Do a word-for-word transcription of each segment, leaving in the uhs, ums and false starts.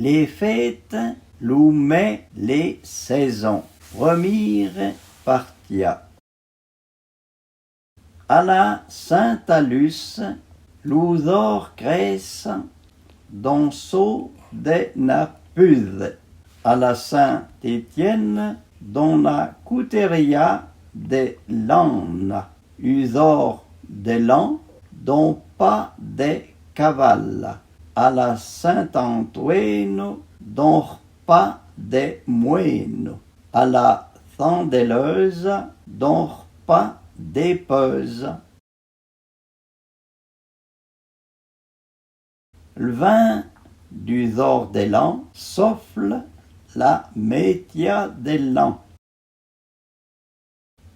Lé féte, lou mê, lé sêzon. Premîre partia. A la Sinte Lusse, lou-z-or crèsse d'on sô de na pude. A la Sinte Étienne, d'on na couteria de lana. U-z-or de lan, d'on pa de cavala. A la Sinte Antouéno, d'on rpa de mouéno. A la Sandéleuse, d'on rpa d'épeuse. L'vin du-z-or de lan sofle la métia de lan.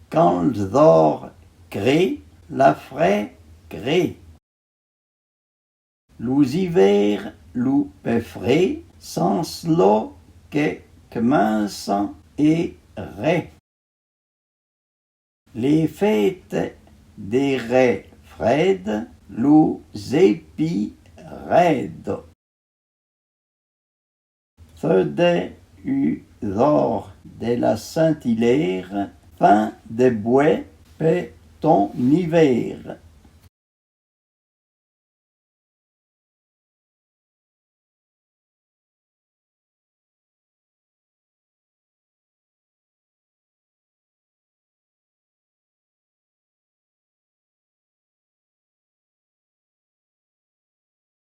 Can l'zor cré, la fré cré. Lou-z-ivér lou pe fré, san slo que kminsan é ré. Lé féte de ré frède, lou-z-épi rèdo. Feude u-z-or de la Sinte Hilaire, fin de boué pe ton ivér.